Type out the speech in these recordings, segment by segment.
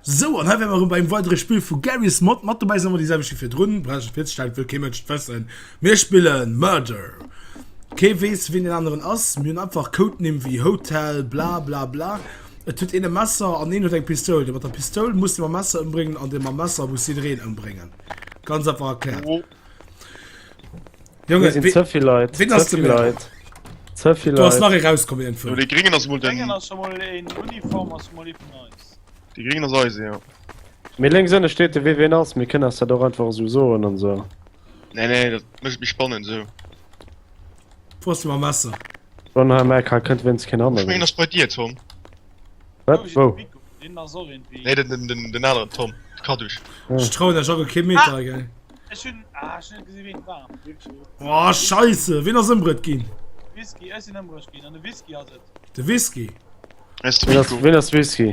Sou, an hei wäre mer erëm bei engem weidere Spill vu Garry's Mod. Mat dobäi sinn ëmmer déi selwecht wéi virdrun. Brauch ech net virzestellen, wëll kee Mënsch et wëssen. Mir spille Murder. Kee weess, wien deen aneren ass. Mir hunn einfach Codenimm wéi Hotel, bla bla bla. Et huet een e Messer an een huet eng Pistoul. Dee mat der Pistoul muss dee mam Messer ëmbréngen an dee mam Messer muss jiddereen ëmbréngen. Ganz einfach erkläert. Junge, sinn ze vill Leit. Wien ass de Leit? Ze vill Leit. Du ass nach ee rauskomm iergendwou. De Gréngen ass mol den. Gréngen ass scho mol een Uniform ass mol ee vun eis. De Gréngen ass eise, jo. Mee lénks ënne steet de wee ween ass. Mir kënnen eis dat och einfach esou soen an esou. Nee, nee, dat mécht et méi spannend esou. Wou ass de mam Messer? Wann hei Mac hei kënnt wéinst keen Ech aneren. mengen ass bei dir, Tom. Wat? Wou? Deen ass och iergendwéi. Nee, den, den, den, den aneren Tom. De Kadusch. Ech trauen der Jacques kee Meter, gell. Ech hunn ah, ech hunn net gesinn, wien et war. Oh, scheisse, wien ass ëmbruet ginn? Whisky, ech sinn ëmbruecht ginn an de Whisky ass et. De Whisky? Ass de Wien ass, Nico. wien ass Whisky?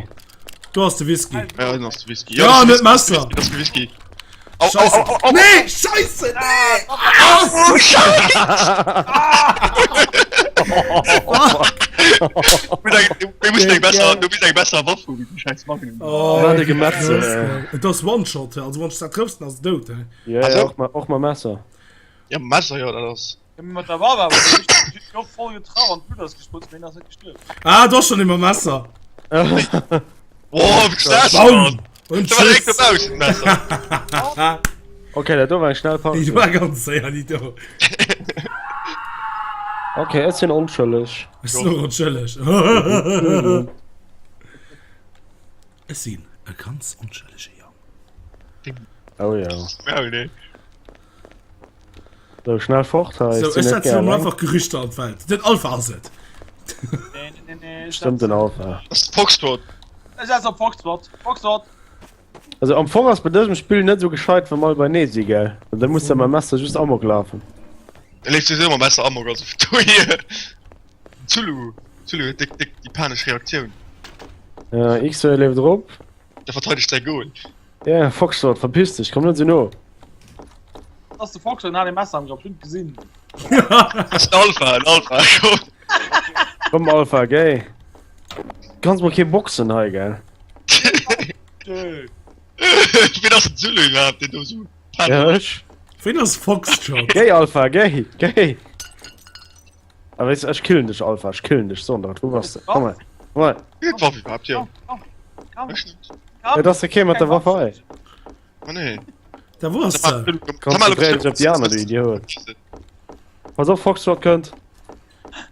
Do ass de Whisky. Ja, den ass de Whisky. Ja, das net ist Messer. Das ist de Whisky. Au, au, Scheisse. au, au, au. Nee, scheisse, nee! Oh, Scheiße! Du bist eng besser, du bist eng besser Waff wéi déi scheiß Magnum. Oh, Wat e Gemetzel, ey. Et ass One-Shot, also wann s du dat trëffs, dann ass et dout, he. Ja, Also? ja, och ma, och ma Messer. Ja, Messer, ja, dat ass. Ja, mat der Waff awer, déi huet jo voll getraff an d'Blutt ass gesprutzt, mee en ass net gestuerwen. Ah, do ass schon ee mam Messer. Boah, wéi das Bam! Und Da war direkt tschüss. dobaussen, d'Messer. Okay, dat do war eng schnell Déi Partie. war ganz séier, déi do. Okay, ech sinn onschëlleg. Ech sinn och onschëlleg. Ech sinn e ganz onschëllege Jong. Oh ja. Ja, nee. So, schnell fort hei. So, sinn ech net setzen gär mol eleng. einfach Gerüchter an d'Welt. Den Alpha ass et. Nee, nee, nee, ech Stëmmt, den setzen- Alpha. Das ist Foxtrot. Ech setzen op Foxtrot. Foxtrot. Also am Fong ass bei dësem Spill net sou gescheit wa mer all beinee si gell? Well da muss de mam Messer just Amok lafen. Da leeft souwisou mam Messer Amok, also vun dohier. Zulu, Zulu huet déck, déck déi panesch Reaktioun. Ja, X-Ray leeft erop. Der verteidegt säi Goal. Ja, Foxtrot, verpiss dech, komm net sou no. Dat ass de Foxtrot, en hat e Messer am Grapp, ech hunn et gesinn. Dat ass den Alpha, den Alpha, komm. Komm Alpha, géi. Kanns mol kee boxen hei, gell? Wien ass den Zulu iwwerhaapt, deen do sou Ja, ech. Wien ass Foxtrot? Géi Alpha, géi, géi. A weess, ech killen dech Alpha, ech killen dech, so dat, wou bass de? Komm hei, komm hei. Wien huet d'Waff iwwerhaapt, jo? Ech net. Et ass de kee mat der Waff hei. Ah nee. Da wou ass se? Konzentréier dech op déi aner, du Idiot. Pass op, Foxtrot kënnt.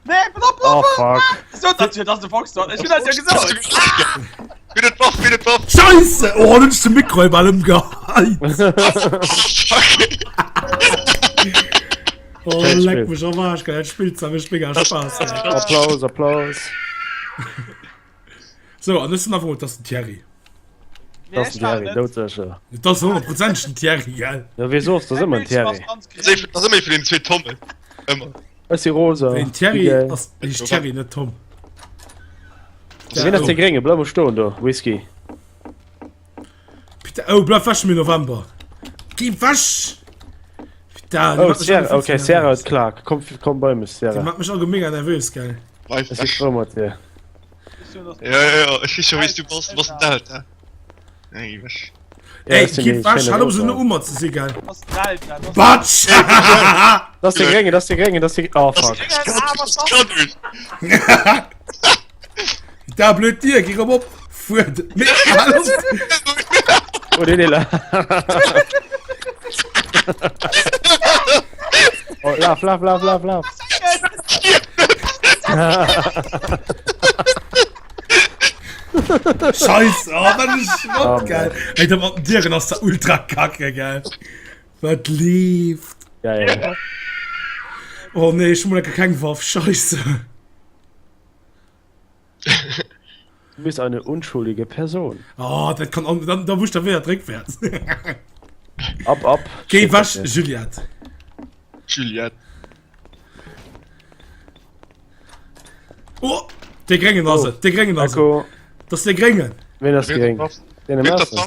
Nee, pass op, Oh fuck. So, dat hier, dat ass de Foxtrot. Ech hunn dat jo gesot. Wien huet d'Waff, wien huet d'Waff? Scheisse! Oh, hunn ech de Mikro bal ëmgeheit. Fuck. Oh, leck mech am Arsch, geil, dat Spill zwar mécht mega Spaass. Applaus, Applaus. So, an ech sinn einfach mol, dat ass den Thierry. Dat ass den Thierry, doudsécher. Dat ass honnertprozenteg den Thierry, gell? Ja, wéi soss, dat ass ëmmer den Thierry. Dat ass ëmmer ee vun den zwee Tommen. Ëmmer. Ech si rosa. Den Thierry ass, heescht Thierry, net Tom. Wien ass dee Grénge? Bleif mol stoen do, Whisky. Bitte, oh, bleif weg mir November. Geh weg! Da, oh, Sierra, okay, Sierra huet Clark. Komm, komm bei mech, Sierra. Die macht mich auch mega nervös, gell? Bleif Ich si frou mat dir. Ja, ja, ja, ich wees schon, wéis du bass. Du bass den Delta. Nee, geh weg. Ey, geh weg, halt op so ne Ummer ze si, gell? Batsch! Das ist der Grénge, das ist der Grénge, das ist der... Oh, fuck. Da blöd Dier, geh rëm op! Fuert! Nee, hallo! Oh, nee, nee, la. Oh, laf, laf, laf, laf, laf. Scheiße, oh, wat e Schrott, gell? Ey, dat mat den Dieren ass da ultra kacke, gell? Wat leeft? Geil. Oh nee, ech hu mol enke keng Waff, scheisse. Du bist eine unschuldige Person. Oh, dat kann an, dann, da muss ich da wieder rückwärts. Ab, ab. Geh wasch, Juliette. Juliette. Oh, der Gréngen ass et, der Gréngen ass et. Echo. Das ist der Gréngen. Wen ass gréng? Den am ersten.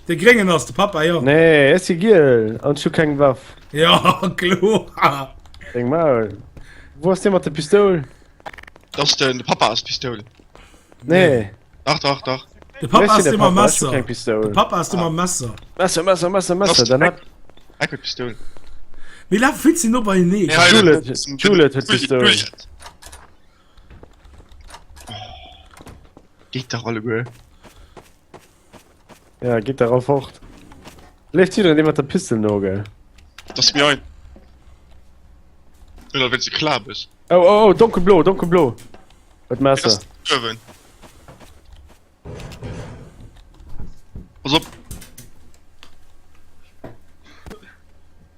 De Gréngen ass de Papa, jo. Nee, ech si giel an ech hu keng Waff. Jo, kloer. Deng Maul. Wou ass dee mat der Pistoul? Dat ass den, de Papa ass d'Pistoul. Nee. Dach, dach, dach. De Papa ass dee mam Messer. Keng Pistoul. De Papa ass dee mam Messer. Messer, Messer, Messer, Messer. Dann hat. Eck huet Pistoul. Mir lafe vill ze no beieneen. Juliet, Juliet huet Pistoul. Geet dach alleguer. Ja, gitt der all fort. Leeft jiddereen deem mat der Pistol no, gell? Dat ass mir ein. Oder wéinst de Klabes. Oh, oh, oh, donkelblo, donkelblo. Huet Messer. Uewen. Pass op.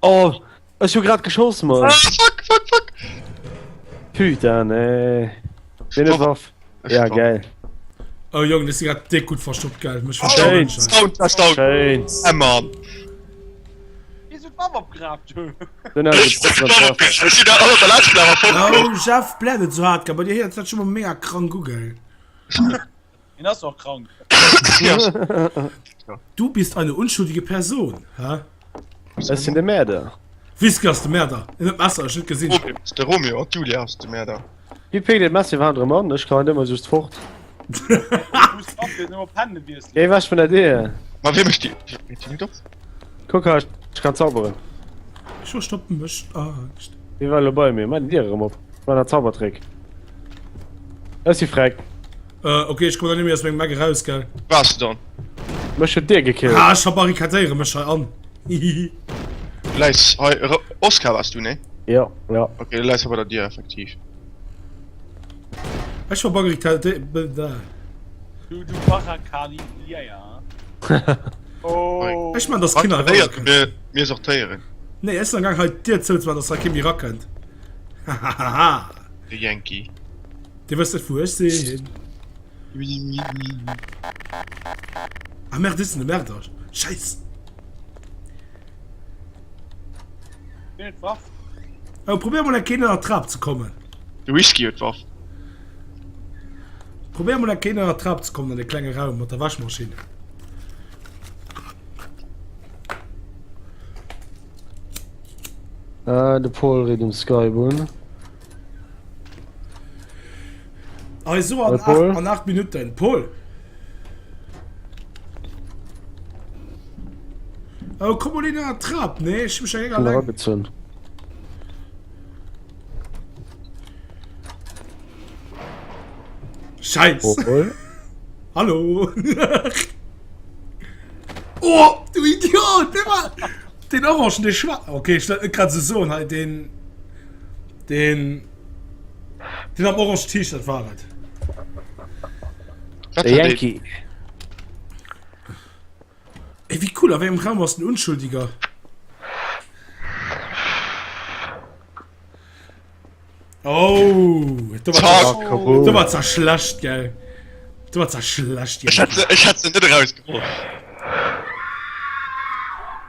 Oh, ech hu grad geschoss, Mann. Ah, fuck, fuck, fuck. Putain, nee. Wien huet Waff? Ja, geil. Oh Jong, das grad dick gut verstoppt, geil. Mech Schéin. verstoppen. Down, down. Schéin. Äh, Mann. Wéi sou d'Waff opgeraapt hu. Dann hat Ech de Proper Treffer. sinn der aller der letzten awer fort. Oh Jeff, blär net so hart, gell. Bei dir héiert dat schon mal mega krank u, gell. Hien ass och krank. Du bist eine unschuldige Person, hä? Ech sinn de Mäerder. Whisky ass de Mäerder. En huet d'Messer, ech net gesinn. De Romeo an d'Julia ass de Mäerder. Wie péckt een d'Messer iwwerhaapt erëm an? Ech geheien ëmmer just fort. Géi ewech vun der Dier. Ma wéi mécht déi? Geet déi net op? Kuck hei, ech kann zauberen. Ech verstoppen mech. Angscht. Wie war elo bei mir? Maach déi Dier erëm op. War nach Zaubertrick. Ech si freck. Äh, okay, ech kommen da net méi aus mengem Eck eraus, gell? Wars du dann? Mech huet d'Dier gekillt. Ah, ech verbarrikadéiere mech hei an. Hihihi. Du läis hei, Oscar wars du, ne? Jo, jo. Okay, du läis hei bei der Dier, effektiv. Ech verbarrikadéiere. Du, du Barrikadéier. Oh. Ech man, dass keen erakënnt. Mir, mir sortéieren. Nee, ech sinn am Gang hei d'Dier zouzemaachen, dass hei kee méi erakënnt. Hahaha. De Yankee. Dir wësst net wou ech sinn. Ah merde, ech sinn de Märder. Scheiss. Wien huet d'Waff? Oh, probéier mol eng Kéier ënner d'Trap ze kommen. De Whisky huet d'Waff. Probéier mol eng Kéier ënner d'Trap ze kommen an de klenge Raum mat der Wäschmaschinn. Ah, de Paul reet um Skype un. Hei so an 8, an 8 Minuten. Paul! Oh, komm mal in der Trap, ne? Ich mich ja allein. Scheiß. Paul. Hallo. oh, du Idiot! Den Orangen, den Schwa. Okay, ich wollte gerade so sagen, halt den. Den. Den am orange T-Shirt war et. Wat De war deen? Yankee. Ey, wéi cool, a wéi engem Raum ass den Unschuldiger? Oh, do war Zack. ah, do war zwar schlecht, gell. Do war zwar schlecht, Ech hätt se, ech hätt se net erausgeholl.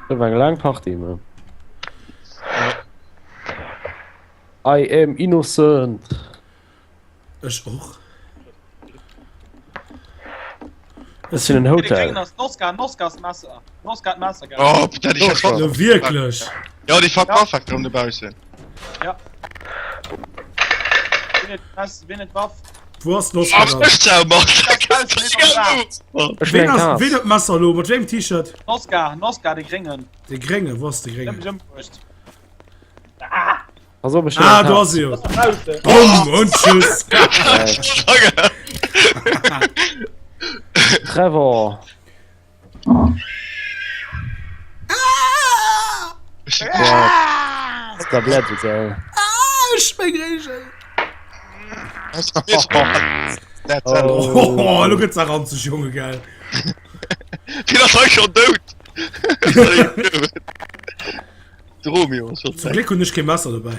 Dat war eng laang Partie, man. I am innocent. Ech och. Ech sinn en Hotel. Oh, dat ich Oh, No wierklech. Ja, déi fuck Waff erëm dobaussen. Ja. Wo ass den Oscar dann? Ech zou, Mann. Ech Ween meng ass, Kaz. ween huet d'Messer elo? Mat wéi engem T-Shirt? Oscar, Oscar, de Gréngen. De Gréngen, wou ass de Gréngen? Pass op, ech hunn Ah, eng do Kaz. ass se jo. Bumm und tschüss. Trevor. Da bleibt es, ey. Ah, ech meng Regel. Oh. Oh, lo gëtt's ranzeg, Junge, gell. Deen ass hei schon dout. De Romeo ass schon Zum Gléck hunn ech kee Messer dobäi.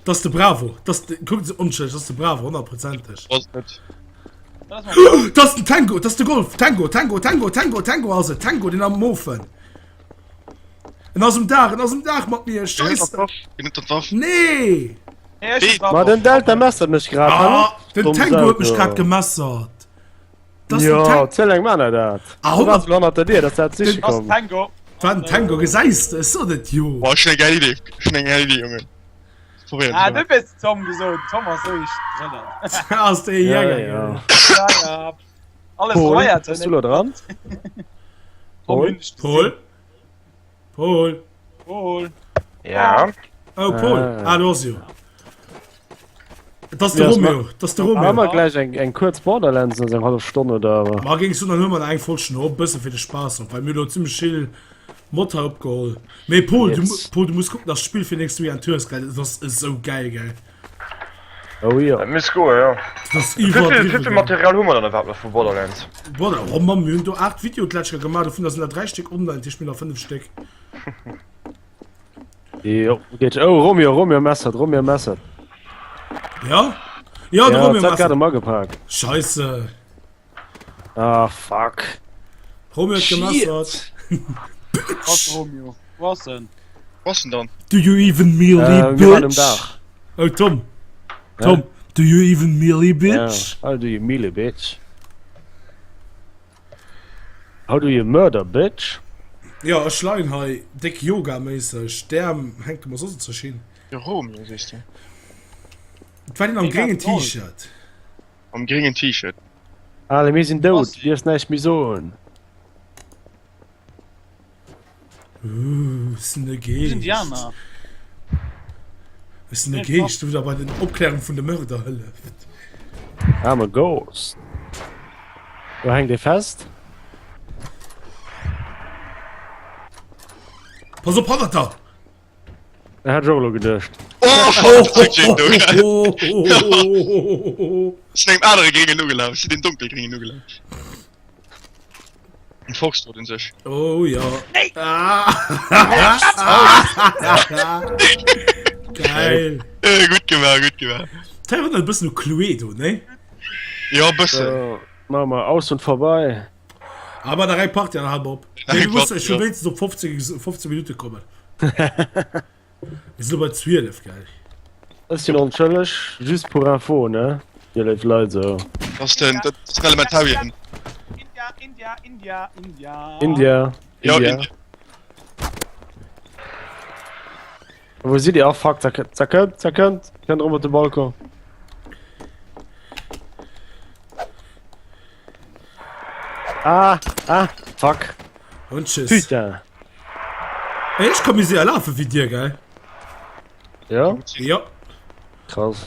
Das ist de Bravo. Das de, guck, se onschëlleg, das ist de Bravo, honnertprozenteg. Das ist den Tango, das ist de Golf. Tango, Tango, Tango, Tango, Tango ass et. Tango, den am Mofen. En ass um Daach, en ass um Daach mat mir. Scheiße. Nee! Ma den Delta messert mech grad. Ah, den Tango huet mech grad gemessert. Das jo, ziel eng Manner dat. Ah, 100 hannert der Dir, dass dat siche komm. Tango. War den Tango gesäis de, ech sot et jo. Boah, schon eng geil Idee, schon eng geil Idee, Junge. Probieren. Ah, du bist Tom gesot. Tom ass so ich drin. Ass de Ja, Jäger. ja. Ja, ja. Alles Paul, feiert. bist du lo dran? Paul? Paul? Paul? Paul. Ja. Oh, Paul. Ah. Ah, du ass jo. Dat ass de Ja, Romeo. Dat ass de Haben Romeo. wir gleich eng, eng kurz Borderlands eng halbe Stonne oder aber. Ma géings du dann hu mer eng Folg schon op, bësse fir de Spaass op, well mir lo zimmlech vill Mod hei opgeholl. Mee Paul, du, Yes. Paul, du muss kucken, dass d'Spill fir nächst Weekend hues, gell? Dat ass esou geil, gell? Oh ja. Dat misst goen, ja. Dat ass Wéi vill, iwwerdriwwen wéi vill geil. Material hu mer dann iwwerhaapt nach vu Borderlands? Border, oh Mann, mir hunn do 8 Videoen d'lescht Kéier gemaach, dovunner sinn der 3 Stéck online, dat heescht mir hunn nach 5 Stéck. Jo, geet. Oh, Romeo, Romeo messert, Romeo messert. Ja? Ja, de Ja, Romeo dat grad messert. em agepaakt. Scheisse. Ah, fuck. Romeo huet gemessert. Was Romeo? Was denn? Was denn dann? Do you even mealy, Äh, mir waren um bitch? Dach. Oh, Tom. Tom, do you even mealy, bitch? Ja. How do you mealy, bitch? How do you murder, bitch? Jo, ech leien hei déck Yoga-méisseg, d'Äerm hänke mer soss enzeg hin. De Romeo, sees de? Et war deen am gréngen T-Shirt. Am gréngen T-Shirt. Ale, mir sinn dout, du dierfs näischt méi soen. Ooh, ech sinn e Wo sind die Geescht. aner? Ech sinn e Geescht, wou der bei den Opklärung vun de Mörder hëlleft. I'm a ghost. Do hänkt ee fest. Pass op, hannert der! Dat hat ech och elo geduecht. Oh, Ech sinn engem anere Gréngen nogelaf. Ech sinn deem Donkelgréngen nogelaf. Den Foxtrot un sech. Oh ja. Nee. Ah. Geil. Äh, gutt gemaach, gutt gemaach. Dat erënnert e bëssen u Cluedo, ne? Jo, e bëssen. So, maache mer aus und vorbei. Aber nach eng Partie an hal op. Nach Nee, eng du musst Partie, schon ja. wéinstens op 15, 15 Minuten kommen. Wir sind bei 12, geil. Ech sinn onschëlleg, just pour info, ne, dir léif Leit, sou. Dat ass den, dat ass den Elementarian. India, India, India, India. India, Ja, India. India. Wou sidd dir? Ah, fuck, da kënnt, da kënnt, da kënnt, kënnt erëm op de Balcon. Ah, ah, fuck. Und tschüss. Putain. Ey, ech ka méi séier lafe wéi dir, gell? Ja? Ja. Krass.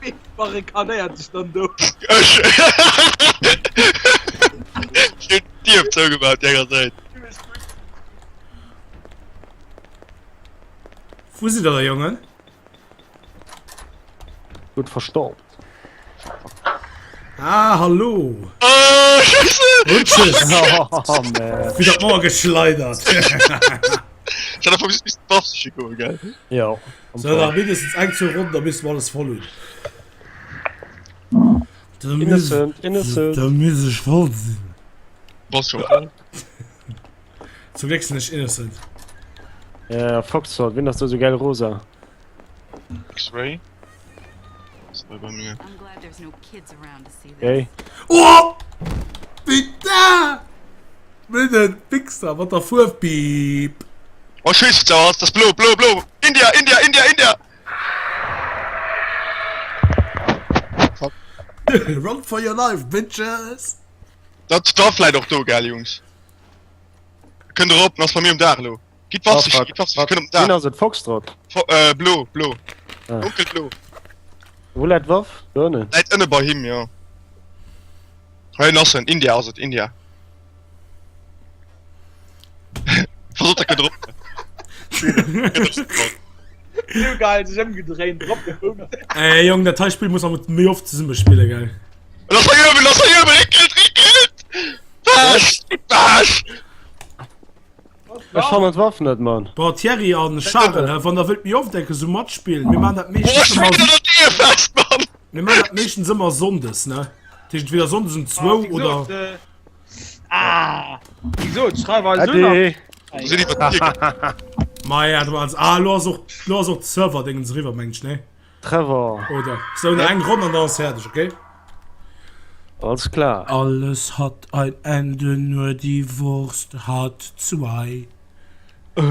Wee barrikadéiert sech dann do? Ech! Ech hunn d'Dier zougemaach déi aner Säit. Wou sidd der da, Jongen? Gutt verstoppt. Ah, hallo. Oh, Scheiße! Und tschüss. Oh, man. Wieder d'Mauer geschleidert. Ich hatte versucht, mich drauf zu schicken, gell? Ja. So, nach mindestens eng zu Runden, da müssen wir alles voll hunn. Da muss, Innocent, innocent. da muss ich voll sinn. Bass schon voll. Zum Glück sinn ech innocent. Ja, Foxtrot, wien ass do sou geil rosa? X-Ray. Was war bei mir? I'm glad there's no kids around to see this. Okay. Oh! Putain! Mit den Wichser mat der Fuerf Beep. Oh, scheiße, da ist das blo, blo, blo. India, India, India, India. Fuck. Run for your life, bitches! Dat da vläit och do, gell, Jungs. Kënnt erop, ass bei mir um Daach elo. Gitt Oh, Waff sich, fuck. gitt Waff sich, kënnt um Wien Daach. ass et? Foxtrot? Fo äh, blo, blo. Ah. Dunkelblo. Wou läit d'Waff? Do ënnen. Läit ënne bei him, jo. Hei ass en, India ass et, India. Pass op, der kënnt erop. Sou geil, sech ëmgedréint, drop gehungt. Ey, Jong, dat hei Spill muss mer méi oft zesumme spillen, gell? Lass hei uewen, lass hei uewen, Rickelt, Rickelt! Wasch! Wasch! Ech fannen d'Waff net, Mann. Bon, Thierry an Charel, hä, wann der wëllt méi oft enke sou matspillen, mir maan dat Boah, meeschtens ech ëmmer, bin an der Dier fest, Mann! mir maan dat meeschtens ëmmer sonndes, ne? Dat heescht entweder sonndes um zwou oder. Ah! Wéi gesot, schreif eis un Äddi! a. Sinn iwwer d'Dier ge. Ma ja, du ass, ah, lo ass och, lo ass och d'Server-Dingens eriwwer, mengen ech, ne? Trevor. Oder sou nach eng Ronn an dann ass fäerdeg, okay? Alles klar. Alles hat ein Ende, nur die Wurst hat zwei. Deng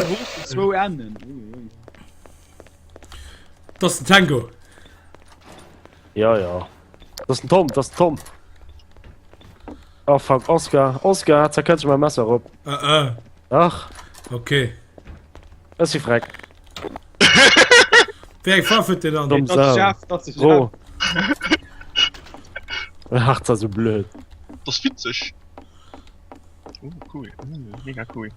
Wurst huet zwou Ennen. Ui, ui. Dat ass den Tango. Ja, ja. Dat ass den Tom, dat ass den Tom. Oh fuck, Oscar, Oscar, zerkëtsch mein Messer op. Äh, äh. Ach. Okay. Ech si freck. Wéi eng Faarf huet deen an? Domm Sau. Ro. Ach, dat ass sou blöd. Dat ass witzeg. Oh, cool. Mega cool.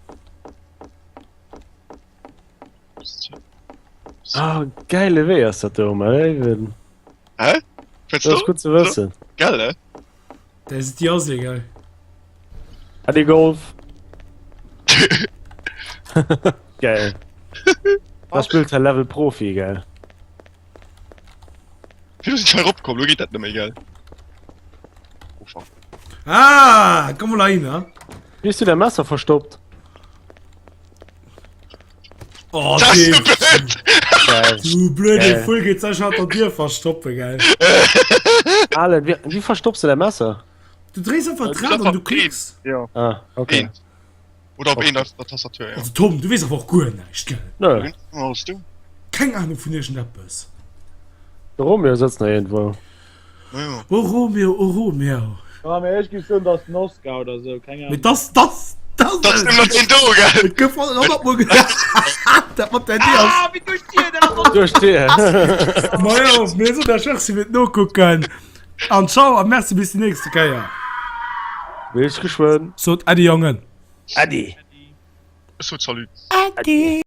Ah, geile Wee ass dat do, man. Hä? Dat ass gutt ze wëssen. Gell, eh? Dat ass déi Ossi, gell? Adi Golf. Geil. Da spillt hei Level Profi, gell? Wéi du sinn ech hei eropkomm? Lo geet dat net méi, gell? Oh fuck. Ah, komm mol heihinner. Wéi hues du däi Messer verstoppt? Oh, Das Dave. du blöd! Geil. Du blöde Geil. Vull, geet sech hatt der Dier verstoppen, gell? Alan, wie, wie verstoppst du dein Messer? Du dréis einfach d'Rad an du klicks. Ja. Ah, okay. Eent. Oder op een auf der Tastatur, ja. Also Tom, du weess awer och guer näischt, gell? Nö. Was du? Keng Ahnung vun iergendeppes. De Romeo sëtzt nach iergendwou. Ja. Oh Romeo, oh Romeo. Ja, mee ech géif soen, dat ass den Oscar oder sou, keng Mee Ahnung. dass, dass, dass. Das ist immer den do, gell? Et gouf 100 mol gesot, dat mat der Dier ass. Ah, wéi duerch d'Dier, dat ass Duerch d'Dier. Majo, mir soen der Merci fir d'Nokucken. An ciao a merci bis déi nächste Kéier. Bis geschwënn. Sot Äddi Jongen. Äddi. Ech sot Salut. Äddi.